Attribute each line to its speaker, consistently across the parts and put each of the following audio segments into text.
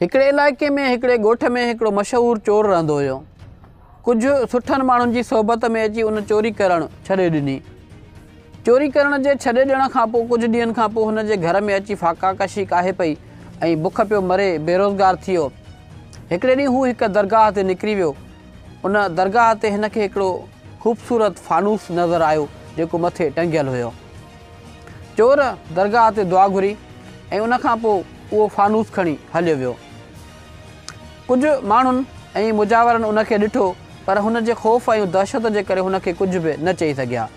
Speaker 1: هڪڙي علائقي ۾ هڪڙي ڳوٺ ۾ هڪڙو مشهور چور رهندو هيو. ڪجهه سٺن ماڻهن جي صحبت ۾ اچي ان چوري ڪرڻ ڇڏي ڏني. چوري ڪرڻ جي ڇڏي ڏيڻ کان پوء ڪجهه ڏينهن کان پوء هن جي گهر ۾ اچي فاقا ڪشي ڪاهي پئي ۽ بک پيو مري بيروزگار ٿي ويو. هڪڙي ڏينهن هو هڪ درگاهه تي نڪري ويو. ان درگاهه تي هن کي هڪڙو خوبصورت فانوس نظر آيو جيڪو مٿي ٽنگيل هيو. چور درگاهه تي دعا گهري ۽ ان کان پوء اهو فانوس کڻي هليو ويو. ڪجهه ماڻهن ۽ مجاورن ان کي ڏٺو پر هن جي خوف ۽ دهشت جي ڪري هن کي ڪجهه به نه چئي سگهيا.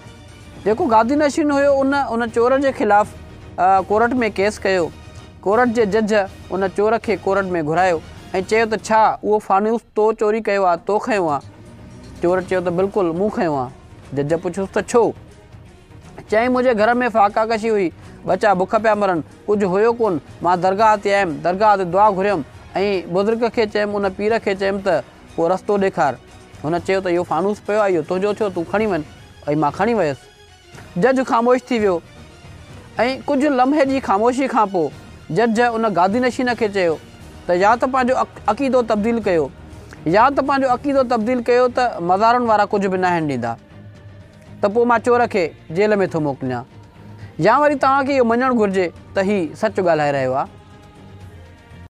Speaker 1: جيڪو گادي نشين هيو ان ان چور جي خلاف ڪورٽ ۾ ڪيس ڪيو. ڪورٽ جي جج ان چور کي ڪورٽ ۾ گهرايو ۽ چيو ته ڇا اهو فانوس تو چوري ڪيو آ، تو کنيو آ؟ چور چيو ته بلڪل مون کنيو آ. جج پڇيس ته ڇو؟ چيائين منهنجي گهر ۾ فاقا ڪشي هئي، ٻچا بک پيا مرن، ڪجهه هيو ڪونه، مان درگاهه تي آيم، درگاهه تي دعا گهريم ۽ بزرگ کي چيم ان پير کي چيم ته ڪو رستو ڏيکار. هن چيو ته اهو فانوس پيو آهي اهو تنهنجو ٿيو تون کڻي وڃ ۽ مان کڻي ويس. جج خاموش ٿي ويو ۽ ڪجهه لمحي جي خاموشي کان پوء جج ان گادي نشين کي چيو ته يا ته پنهنجو عقيدو تبديل ڪيو يا ته پنهنجو عقيدو تبديل ڪيو ته مزارن وارا ڪجهه به ناهن ڏيندا. ته پوء مان چور کي جيل ۾ ٿو موڪليان يا وري توهان کي اهو مڃڻ گهرجي ته هي سچ ڳالهائي رهيو آهي.